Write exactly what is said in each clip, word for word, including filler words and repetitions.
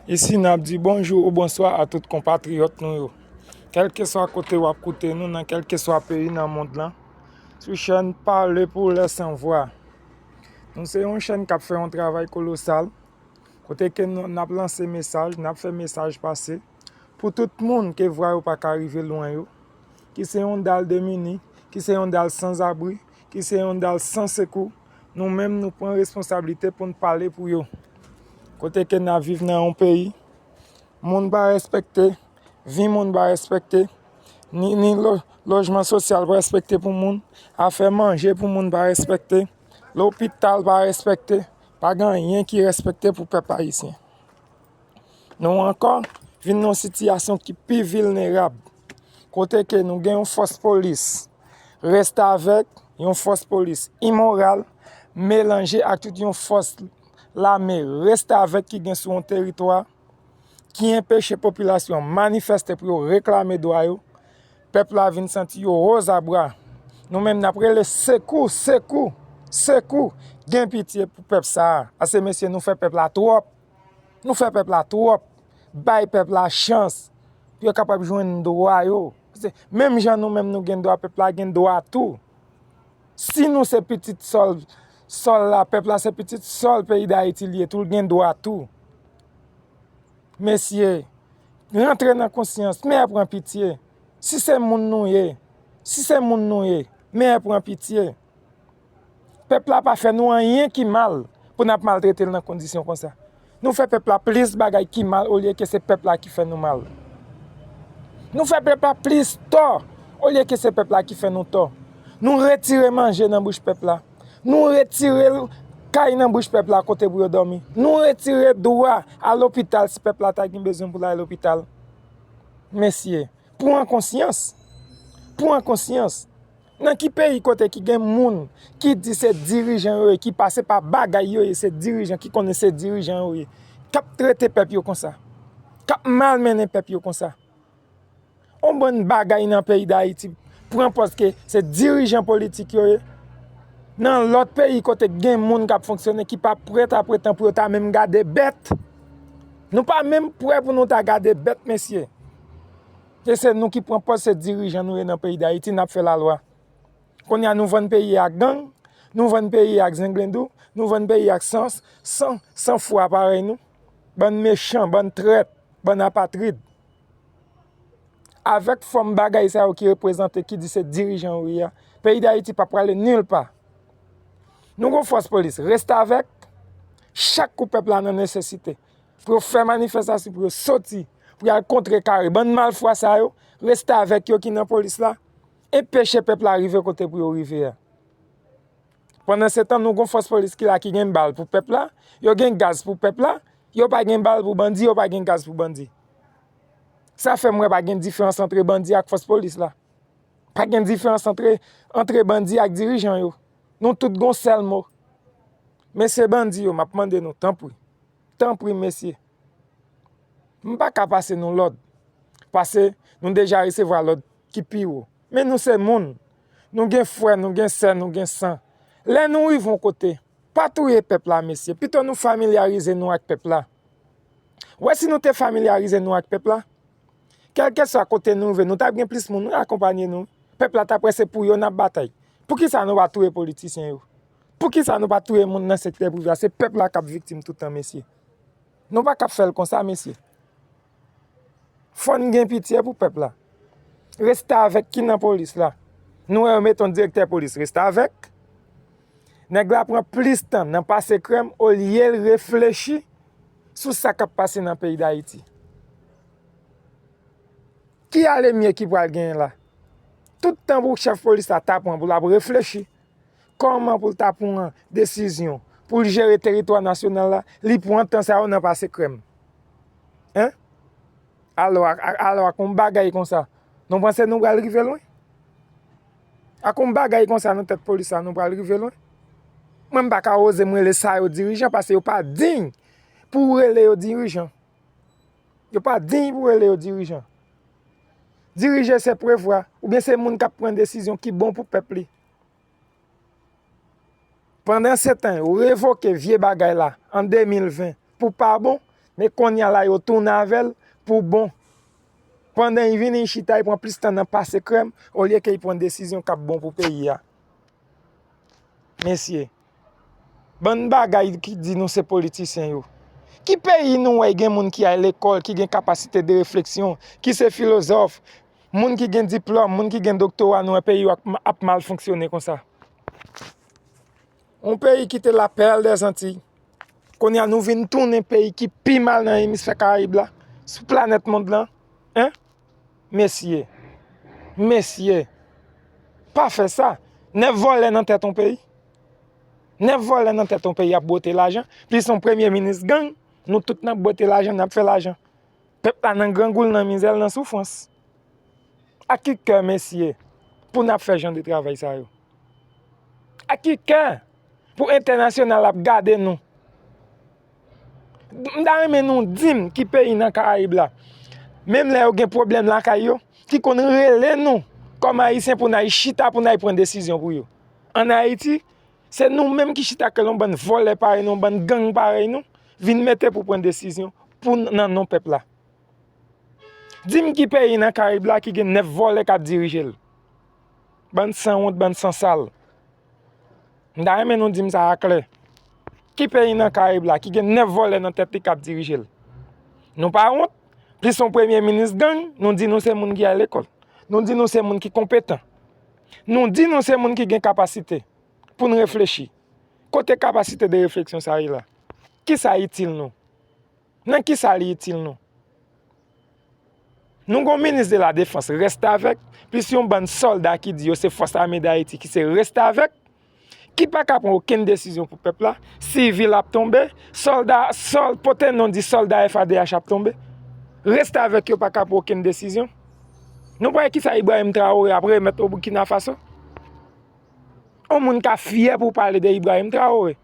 Isi n ap di bonjou ou bonswa a tout konpatriyòt nou yo. Kèlkeswa kote w ap koute nou, nan kèlkeswa peyi nan mond lan, sou chèn Parler pour les sans voix. Nou se yon chèn k ap fè yon travay kolosal, kote ke nou, n ap lanse mesaj, n ap fè mesaj pase pou tout moun ke vwa yo pa ka rive lwen yo, ki se yon dal demini, ki se yon dal sanzabri, ki se yon dal san sekou. Nou menm, nou pran responsablite pou n pale pou yo. Kote ke n ap viv nan yon peyi, moun pa respekte, vi moun pa respekte, ni, ni lo-, lojman sosyal pa respekte pou moun, afè manje pou moun pa respekte, lopital pa respekte, pa gen anyen ki respekte pou pèp ayisyen. Nou ankò vin nan yon sitiyasyon ki pi vilnerab, kote ke nou gen yon fòs polis restavèk, yon fòs polis imoral, melanje ak tout yon fòs lame restavèk ki gen sou yon teritwa, ki enpeche popilasyon an manifeste pou yo reklame dwa yo. Pèp la vin santi yo wozabra. Nou menm, n ap rele sekou, sekou, sekou. Gen pitye pou pèp sa a. Paske, mesye, nou fè pèp la twòp. Nou fè pèp la twòp. Bay pèp la chans pou yo kapab jwenn dwa yo. Paske menm jan nou menm nou gen dwa, pèp la gen dwa tou. Si nou se pitit sòl, sòl la, pèp la se pitit sòl peyi Dayiti li ye, tou l gen dwa tou. Mesye, rantre nan konsyans, mè pran pitye. Si se moun nou ye, si se moun nou ye, mè pran pitye. Pèp la pa fè nou anyen ki mal pou n ap maltrete l nan kondisyon konsa. Nou fè pèp la plis bagay ki mal olye ke se pèp la ki fè nou mal. Nou fè pèp la plis tò olye ke se pèp la ki fè nou tò. Nou retire manje nan bouch pèp la. Nou retire kay nan bouch pèp la kote pou yo dòmi. Nou retire dwa a lopital si pèp la ta gen bezwen pou l al lopital. Mesye, pran konsyans. Pran konsyans. Nan ki peyi kote ki gen moun ki di se dirijan yo ye, ki pase pa bagay yo ye, se dirijan ki konnen se dirijan yo ye, k ap trete pèp yo konsa, k ap malmennen pèp yo konsa? On bann bagay nan peyi Dayiti pran pòz ke se dirijan politik yo ye. Nan lòt peyi kote gen moun k ap fonksyone ki pa prèt a pretan pou yo ta menm gade bèt. Nou pa menm prè pou nou ta gade bèt, mesye. E se nou ki pran pòz se dirijan nou ye nan peyi Dayiti, n ap fè lalwa. Kounye a nou vann peyi a ak gang, nou vann peyi a ak zenglendou, nou vann peyi a ak san, san, san fwa parèy nou. Bann mechan, bann trèt, bann apatrid. Avèk fòm bagay sa yo ki reprezante, ki di se dirijan yo ye a, peyi Dayiti pa prale nil pa. Nou gon fòs polis restavèk, chak kou pèp la nan nesesite, pou yo fè manifestasyon, pou yo soti, pou y al kontrekare bann malfwa sa yo, restavèk yo ki nan polis la, enpeche pèp la rive kote pou yo rive a. Pandansetan, nou gon fòs polis ki la ki gen bal pou pèp la, yo gen gaz pou pèp la, yo pa gen bal pou bandi, yo pa gen gaz pou bandi. Sa fè m wè pa gen diferans antre bandi ak fòs polis la. Pa gen diferans antre, antre bandi ak dirijan yo. Nou tout gon sèl mo. Mesye bandi yo, m ap mande nou, tanpri. Tanpri, mesye. M pa ka pase nou lòd. Paske nou deja resevwa lòd ki pi wo. Men nou se moun. Nou gen frè, nou gen sè, nou gen san. Lè nou rive yon kote, pa touye pèp la, mesye. Pito nou familyarize nou ak pèp la. Wè, si nou te familyarize nou ak pèp la, kèlkeswa kote nou rive, nou t ap gen plis moun, wi, akonpanye nou. Pèp la t ap wè se pou yo n ap batay. Poukisa nou pa touye politisyen yo? Poukisa nou pa touye moun nan sektè prive a? Se pèp la k ap viktim tout tan, mesye. Nou pa ka ap fè l konsa, mesye. Fò n gen pitye pou pèp la. Restavèk ki nan polis la. Nou wè yo mete yon direktè polis restavèk. Nèg la pran plis tan nan pase krèm olye l reflechi sou sa k ap pase nan peyi Dayiti. Ki alemye ki pral genyen la? Tout tan pou chèf polis la ta pran pou l ap reflechi kòman pou l ta pran desizyon pou l jere teritwa nasyonal la, li pran tan sa yo nan pase krèm. Hein? Alò, a- a- alò, ak yon bagay konsa, nou panse nou pral rive lwen? Ak yon bagay konsa nan tèt polis la, nou pral rive lwen? Mwen, m pa ka oze m rele sa yo dirijan, paske yo pa diy pou rele yo dirijan. Yo pa diy pou rele yo dirijan. Dirije se prevwa, oubyen se moun k ap pran desizyon ki bon pou pèp li. Pandansetan, yo revoke vye bagay la an de mil ven pou pa bon, Men kounye a la, yo tounen avè l pou bon. Pandan y vini, y chita, y pran plis tan nan pase krèm, olye ke y pran desizyon k ap bon pou peyi a. Mesye, bann bagay ki di nou se politisyen yo. Ki peyi nou wè gen moun ki al lekòl, ki gen kapasite de refleksyon, ki se filozòf, moun ki gen diplòm, moun ki gen doktora, nou wè peyi yo ap, ap mal fonksyone konsa? Yon peyi ki te la perle des Antilles. Kounye a nou vin tounen peyi ki pi mal nan emisfè Karayib la, sou planèt mond lan. Hein? Mesye, mesye, pa fè sa. Nèf vòlè nan tèt yon peyi. Nèf vòlè nan tèt yon peyi ap bwote lajan. Plis yon premye minis gang, nou tout n ap bwote lajan, n ap fè lajan. Pèp la nan grangou, l nan mizè, l nan soufrans. Ak ki kè, mesye, pou n ap fè jan de travay sa yo? Ak ki kè pou entènasyonal ap gade nou? M ta renmen nou di m ki peyi nan Karayib la, menm lè yo gen pwoblèm lakay yo, ki konn rele nou kòm Ayisyen pou n al chita, pou n al pran desizyon pou yo. Ann Ayiti, se nou menm ki chita ak yon bann vòlè parèy nou, yon bann gang parèy nou, vin mete pou pran desizyon pou n-, nan non pèp la. Di m ki peyi nan Karayib la ki gen nèf vòlè k ap dirije l? Bann sanwont, bann sansal. M ta renmen nou di m sa aklè. Ki peyi nan Karayib la ki gen nèf vòlè nan tèt li k ap dirije l? Nou pa wont? Plis yon premye minis gang, nou di nou se moun ki al lekòl. Nou di nou se moun ki konpetan. Nou di nou se moun ki gen kapasite pou n reflechi. Kote kapasite de refleksyon sa ye la? Kisa itil nou? Nan kisa li itil nou? Nou gon minis de la defans restavèk, plis yon bann sòlda ki di yo se Fòs Ame Dayiti ki se restavèk, ki pa ka pran okenn desizyon pou pèp la, sivil ap tonbe, sòlda, sòl, pote non di sòlda F A D H ap tonbe. Restavèk yo pa ka pran okenn desizyon. Nou pa wè kisa Ibrahim Traoré ap remèt o Burkina Faso? Yon moun ka fyè pou pale de Ibrahim Traoré.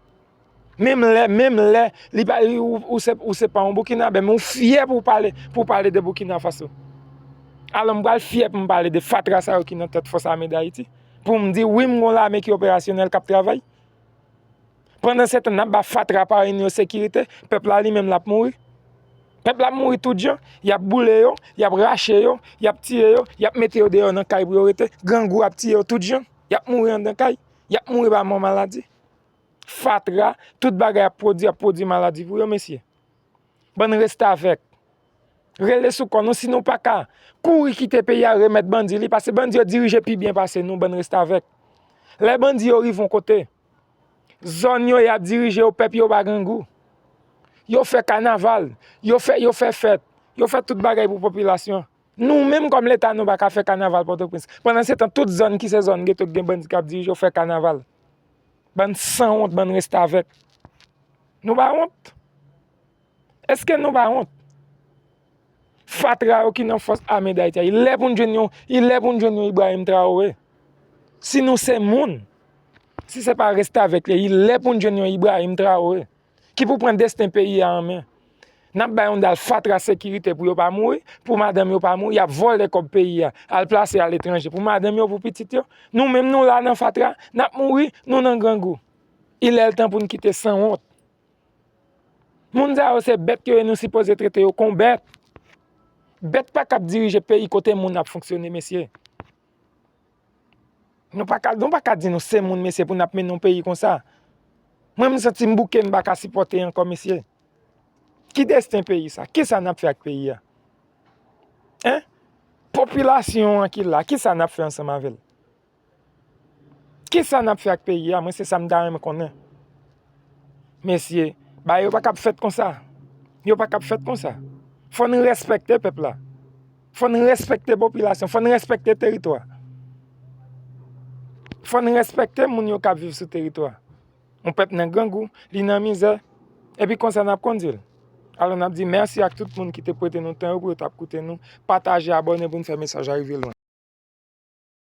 Menm lè, menm lè, li pa, ou, ou se, ou se pa yon Boukinabè, men ou fyè pou pale, pou pale de Burkina Faso. Alò, m pral fyè pou m pale de fatra sa yo ki nan tèt Fòs Ame Dayiti. Pou m di, wi, m gon lame ki operasyonèl, k ap travay. Pandan se tan, n ap ba fatra parèy nou yo sekirite, pèp la li menm l ap mouri. Pèp la ap mouri tout jan, y ap boule yo, y ap rache yo, y ap tiye yo, y ap mete yo deyò nan kay pou yo rete, grangou ap tiye yo tout jan, y ap mouri anndan kay, y ap mouri pa mò maladi. Fatra, tout bagay ap pwodui, ap pwodui maladi pou yo, mesye. Bann restavèk. Rele sou kò nou si nou pa ka kouri kite peyi a, remèt bandi li, paske bandi yo dirije pi byen pase nou, bann restavèk. Lè bandi yo rive yon kote, zòn yo y ap dirije yo, pèp yo pa grangou. Yo fè kanaval, yo fè, yo fè fèt, yo fè tout bagay pou popilasyon. Nou menm kòm Leta, nou pa ka fè kanaval Pòtoprens. Pandan se tan, tout zòn ki se zòn geto ki gen bandi k ap dirije yo fè kanaval. Bann sanwont, bann restavèk. Nou pa wont? Èske nou pa wont? Fatra yo ki nan Fòs Ame Dayiti a, li lè pou n jwenn yon, li lè pou n jwenn yon Ibrahim Traoré. Si nou se moun, si se pa restavèk li, li lè pou n jwenn yon Ibrahim Traoré ki pou pran desten peyi a an men. N ap bay yon dal fatra sekirite pou yo pa mouri, pou madanm yo pa mouri, y ap vòlè kòb peyi a, al plase aletranje pou madanm yo, pou pitit yo. Nou menm nou la nan fatra, n ap mouri, nou nan grangou. Li lè l tan pou n kite sanwont. Moun sa yo se bèt yo ye, nou sipoze trete yo kon bèt. Bèt pa kab dirije peyi kote moun ap fonksyone, mesye. Nou pa ka, nou pa ka di nou se moun, mesye, pou n ap mennen yon peyi konsa. Mwen, m santi m bouke, m pa ka sipòte ankò, mesye. Ki desten peyi sa? Kisa n ap fè ak peyi a? Hein? Popilasyon an ki la, kisa n ap fè ansanm avè l? Kisa n ap fè ak peyi a? Mwen, se sa m ta renmen konnen. Mesye, bagay yo pa kab fèt konsa. Yo pa kab fèt konsa. Fò n respekte pèp la. Fò n respekte popilasyon. Fò n respekte teritwa. Fò n respekte moun yo k ap viv sou teritwa. Yon pèp nan grangou, li nan mizè, epi konsa n ap kondui l. Alò, n ap di mèsi ak tout moun ki te prete nou tan yo pou yo t ap koute nou, pataje, abòne pou n fè mesaj la rive lwen.